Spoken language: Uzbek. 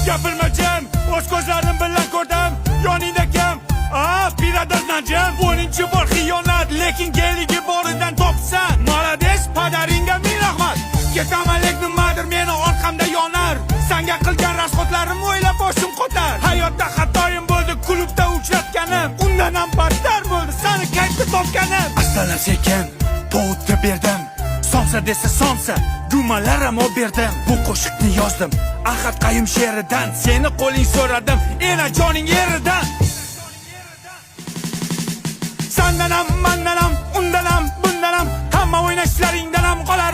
Gapirma jim, o'z ko'zlarim bilan ko'rdim. Yoningda kim? A, pirador Najim. 10-bor xiyonat, lekin geligi boridan topsan. Молодец, padaringga ming rahmat. Ketaman, lekin nimadir meni orqamda yonar. Sanga qilgan расход larim o'ylab boshim qotar. Hayotda xatoyim bo'ldi, klubda uchratganim. Undan ham battar bo'ldi sani kayfda topganim. Astalar sekin повод ga berdim. Somsa desa somsa, gumalar ham olib berdim. Bu qo'shiqni yozdim Ahad Qayum she'ridan. Seni qo'ling so'radim enajoning eridan. Sandan ham, mandan ham, undan ham, bundan ham, hamma o'ynashlaringdan ham qolar.